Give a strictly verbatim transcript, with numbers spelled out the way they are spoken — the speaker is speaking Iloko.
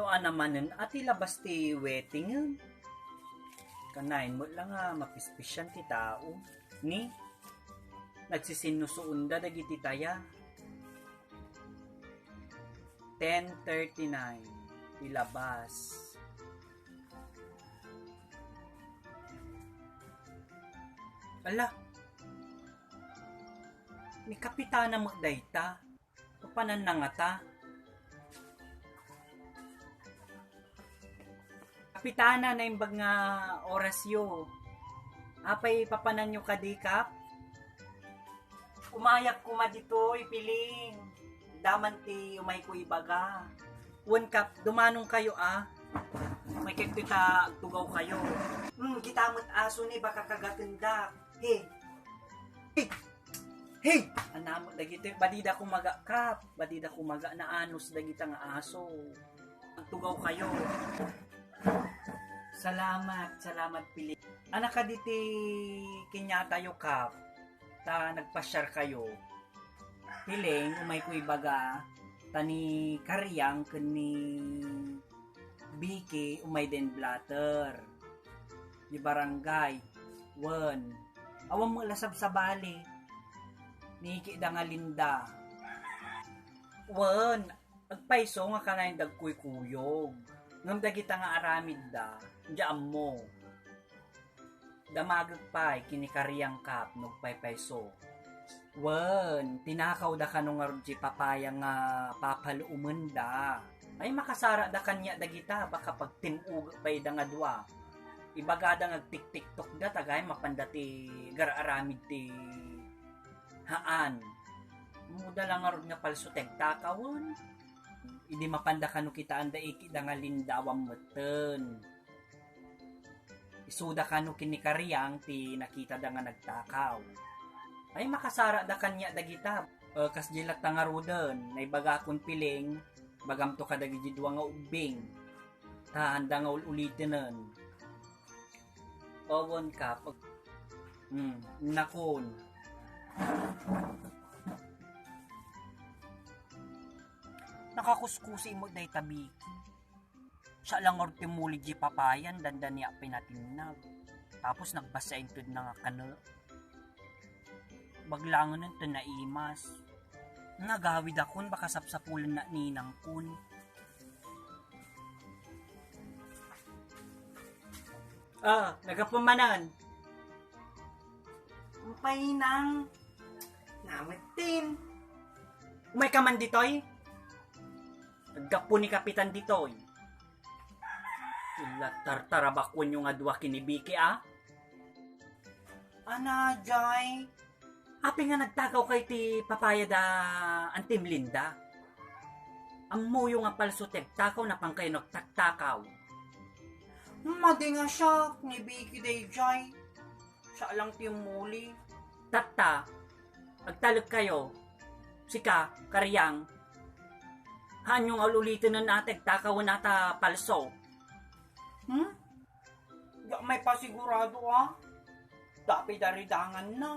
No, ania manen a ti labas ti waiting? Kanayon met la nga mapispisian ti tao. Ni, nagsisinnusuonda dagiti taya. Ten thirty-nine ti labas. Ala, ni Kapitana met dayta. Papananna ngata. Kapitana, naimbag nga orasyo. Apay papananyo kadi, Kap? Umayak koma ditoy, Piling. Daman ti umayko ibaga. Wen, Kap, dumanonkayo, a. Umaykayo ditoy ta agtugawkayo. Hmm, kita met aso ni, baka kagatendak. He. He. He. Ania met dagitoy, badida kumaga, Kap. Badida kumaga, naanus dagita nga aso. Agtugawkayo. Salamat, salamat, Piling. Ania kadi ti kaniatayo, Kap? Ta nagpasiarkayo. Piling, umayko ibaga, ta ni Kariang ken ni Vicky umayda inblatter. Di barangay. Wen. Awan met la sabsabali. Ni ikida nga Linda. Wen, agpayso nga kanayon dagkuykuyog. Ngem dagita nga aramidda, diay ammo. Damagek pay ken ni Kariang, Kap, no agpaypayso. Wen, tinakawda kano ngarud ti papaya nga papaluomenda. Ay, makasarada kaniak dagita, baka pagtim-ogek pay ida nga dua. Ibagada nga agtik-TikTokda, ta gayam mapanda ti agar-aramid ti haan. Ammoda la ngarud nga palso ti agtakawen. Idi mapanda kano kitaanda, ikida nga Linda, awan metten. Isuda kano ken ni Kariang ti nakitada nga nagtakaw. Ay, makasarada kaniak dagita. Eh, kasdi latta ngaruden, naibagakon, Piling, bagamto kadagiti dua nga ubbing. Ta, anda nga ul-ulitenen. Wen, Kap. Hmm, nakon. Nakakuskusi met dayta, Vicky. Siak la ngarud ti muli diay papayan, dandaniak pinatinnag. Tapos nagbasa inted na nga kano. Baglangenen ti naimas. Nagawidakon, baka sapsapulennak ninangkon. Ah, nagapum manen. Umpay, Nang. Nametten. Umayka man ditoy. Aggapu ni Kapitan ditoy. Ila tartarabakuenyo nga dua ken ni Vicky, a? Ania, Jay? Apay nga nagtakawkayo ti papaya da Antim Linda? Ammoyo nga palso ti agtakaw, napankayo nagtaktakaw. Madi nga siak ni Vicky dayjay. Siak lang ti ummuli. Tatta, agtalekkayo. Sika, Kariang. Haanyo nga ul-ulitenen a ti agtakawen a ta palso. Hmm? Diak maipasigurado, a. Dapay daridanganna.